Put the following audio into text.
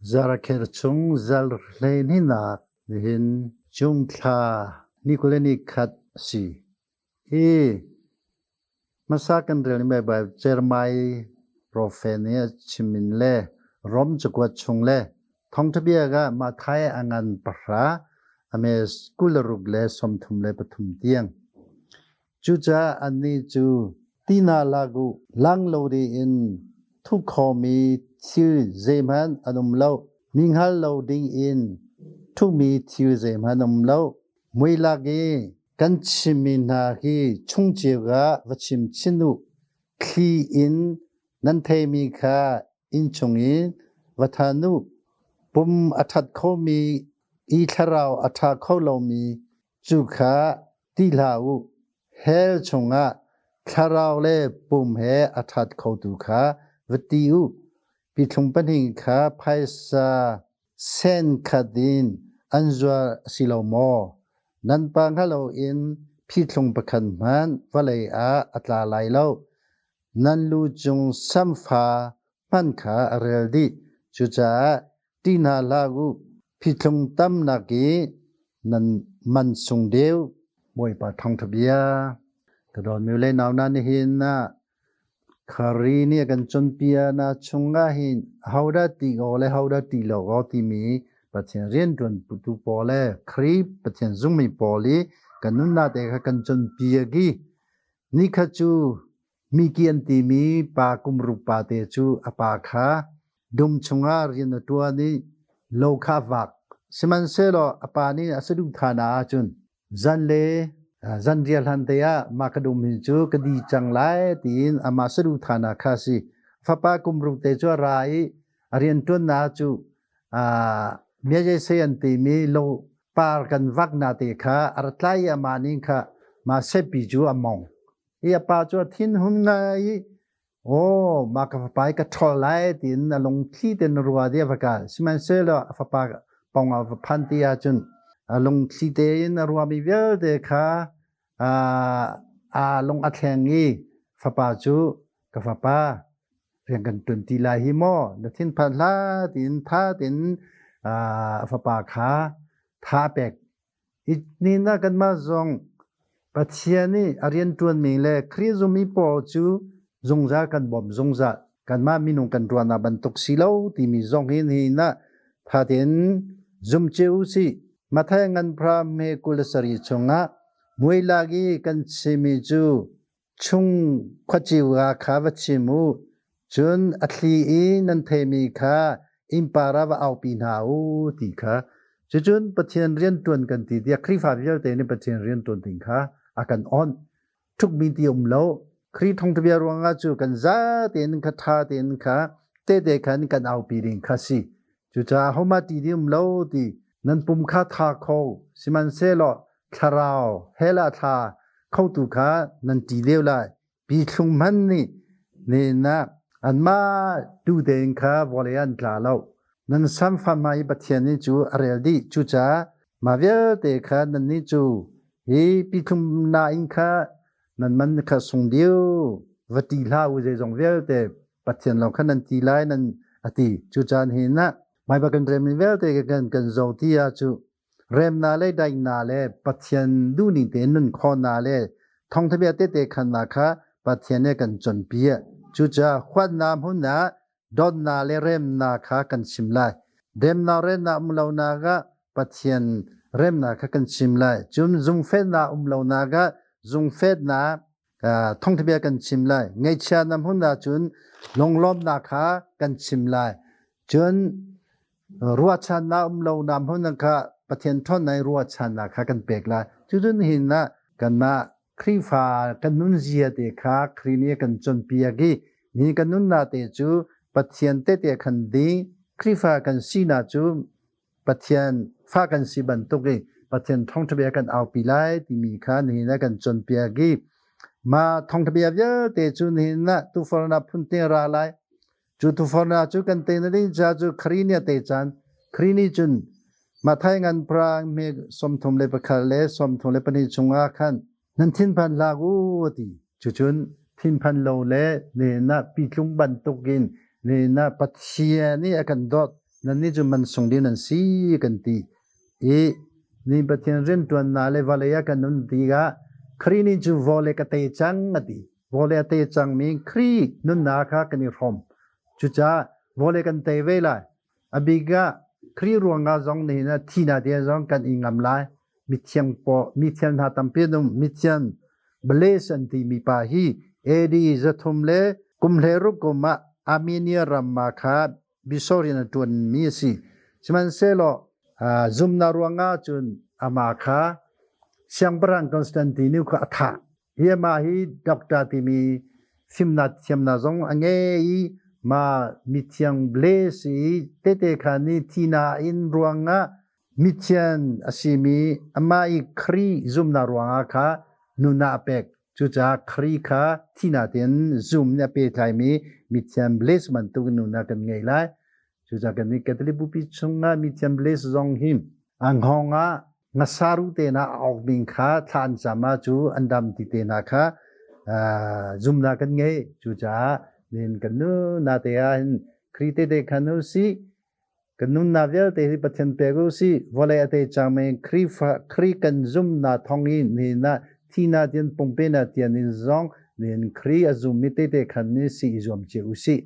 Zarakher chung zarhhleihnak nihin June thla ni 21 a si. Hi hmasa kan relmi Baibal Jeremiah profet nih a chim in le Rom cakuat chung le Thawngṭha bia ah Matthai a ngan pahra, a me 26 le 33 tiang. Cucaah annih cu ti hna lak u, lang lo dingin thup khomi thil zeihmanh an um lo, mi hngal lo dingin thuhmi thil zeihmanh an um lo. Mui lak i kan chimmi hna hi chungceu ah va chim chin u. Thli in nan theimi kha innchung in va than u. Pum a that khomi i thlarau a ṭha kho lomi cu kha ti hlah u. Hell chungah thlarau le pum he a that khotu kha va ti u. Pithlung pahnih kha phaisa sen khat in an zuar a si lo maw? Nan pa hngal loin pithlung pakhat hmanh vawlei ah a tla lai lo. Nan lu cung samfa hmanh kha a rel dih. Cucaah ṭih hna hlah u. Pithlung tamnak i nan man sung deuh. Bawipa thawngṭha bia. Ka dawtmi le nau hna, nihin ah Khari nih a kan cawnpiaknak chungah hin ahodah ti aw le ahodah ti lo aw timi Pathian rianṭuantu pawl le Khrih Pathian zummi pawl i kan nunnak te kha kan cawnpiak i nikhat cu Miki an timi pa kum ruk pa te cu a pa kha dum chungah rian a ṭuan i lo kha a vak. Sihmanhsehlaw a pa nih a saduhthahnak ahcun Zan le zanriah hlan te ah mah ka dum hin cu ka di cang lai tiin amah saduhthahnak kha a si. Fapa kum ruk te cu a ra i a rianṭuannak cu miazeisei an timi lo par kan vaknak te kha a ra tlai i amah nih kha mah sepi cu a mong. I a pa cu a thinhun ngai i aw mah ka fapa hi ka ṭhawl lai tiin a lungthli tein a rua dih a va kal. Sihmanhsehlaw a fapa pawng ah va phan ti ahcun a lungthli tein a ruami vialte kha aa lung a thleng i fapa cu ka fapa rian kan ṭuan ti lai hi maw na thinphan hlah tiin tha tein a fapa kha tha a pek. Hi ni ah kanmah zong Pathian nih a rianṭuanmi le Khrih zummi pawl cu zungzal kan bawmh zungzal. Kanmah minung kan ruahnak bantuk si lo timi zong hi nihin ah ṭha tein zum cio u sih. Matthai nganphra me 27 chungah muilak i kan chimmi cu chung khuaciu ah kha va chim u, cun a thli i nan theimi kha innpa ah va aupi hna u ti kha. Cucun Pathian rianṭuan kan ti tiah Khrihfa vialte nih Pathian rianṭuan ding kha a kan awnh. Ṭhukmi ti um lo. Khrih thawngṭha ruangah cu kan za tein kha ṭha tein kha tehte khan kan aupi ding kha si. Cucaah hohmah ti ding um lo ti nan pum kha tha kho sihmanhsehlaw thlarau hell ah thla khotu kha nan ṭi deuh lai. Pithlung hmanh nih nen ah anmah tu tein kha vawlei an tla lo. Nan samfam ah i Pathian nih cu a rel dih. Cucaah mah vialte kha nannih cu hi pithlung nain kha nan man kha sung diu va ti hlah u zeizong vialte Pathian lawng kha nan ti lai nan a ti. Cucaan hin ah Baibal kan relmi vialte kan kan zoh ti ah cu remnak le daihnak le Pathian duhning tein nun khawhnak le thawngtha bia tete khannak kha Pathian nih kan cawnpiak. Cucaah huatnak hmun ah dawtnak le remnak kha kan chim lai. Remnak remnak um lonak ah Pathian remnak kha kan chim lai. Cun zungfetnak um lonak ah zungfetnak thawngtha bia kan chim lai. Ngaihchia na hmun ahcun lunglawmnak kha kan chim lai. Cun ruahchannak um lonak hmun kha Pathian ṭhawnnak i ruahchannak kha kan pek lai. Cucun hin ah kanmah Khrihfa kan nunzia te kha Khrih nih a kan cawnpiak i ni kan nunnak te cu Pathian tehte khan ding Khrihfa kan sinak cu Pathian fa kan si bantuk i Pathian thawngṭha bia kan aupi lai timi kha nihin ah kan cawnpiak i mah thawngṭha bia vialte cu nihin ah tuufornak phun te ra lai. Cu tuufornak cu kan te na ding ca cu Khrih nih a te caan Khrih nih cun Matthai ngan prang me 31 le 32 chungah khan nan thinphan hlah u a ti. Cucun thinphan lo le nena pitlung bantukin nena Pathian nih a kan dawt. Nannih cu mansung ding nan si kan ti. I ni Pathian rianṭuannak le vawlei ah kan nun tikah Khrih nih cu vawlei ka tei cang a ti. Vawlei a tei cangmi Khrih nunnak kha kan i hrawm. Cucaah vawlei kan tei ve lai. A bik ah Khrih ruangah zong nihin ah thihnak tiang zong kan i ngam lai. Mithiang paw mithiang hna tampi an um. Mithiang Blaise an timi pa hi AD 300 le kum 16 kum ah Armenia ram ah kha bishop rian a ṭuanmi a si. Sihmanhsehlaw zumnak ruangah cun amah kha Siangpahrang Constantine kha a thah. Hi amah hi doctor timi fimnak thiamnak zong a ngei i mah mithiang Blaise i tehte khan i thihnak in ruangah mithian a simi amah i Khrih zumnak ruangah kha nunnak a pek. Cucaah Khrih kha thihnak tein zum nih a pehtlaimi mithiang Blaise bantuk in nunnak kan ngei lai. Cucaah kan nih Catholic Bupi chungah mithiang Blaise zong hi a hngawng ah ngasaru te hna a awk ding kha thla an cam ah cu an dam ti te hna kha zumnak kan ngei. Cucaah nihin kan nunnak te ah hin Khrih tehte khan u sih. Kan nunnak vialte hi Pathian pek u sih. Vawlei a tei cangmi Khrihfa Khrih kan zumnak thawng in nihin ah thihnak tian pumpenak tian in zong nihin Khrih a zummi tehte khan nih si i zuam cio u sih.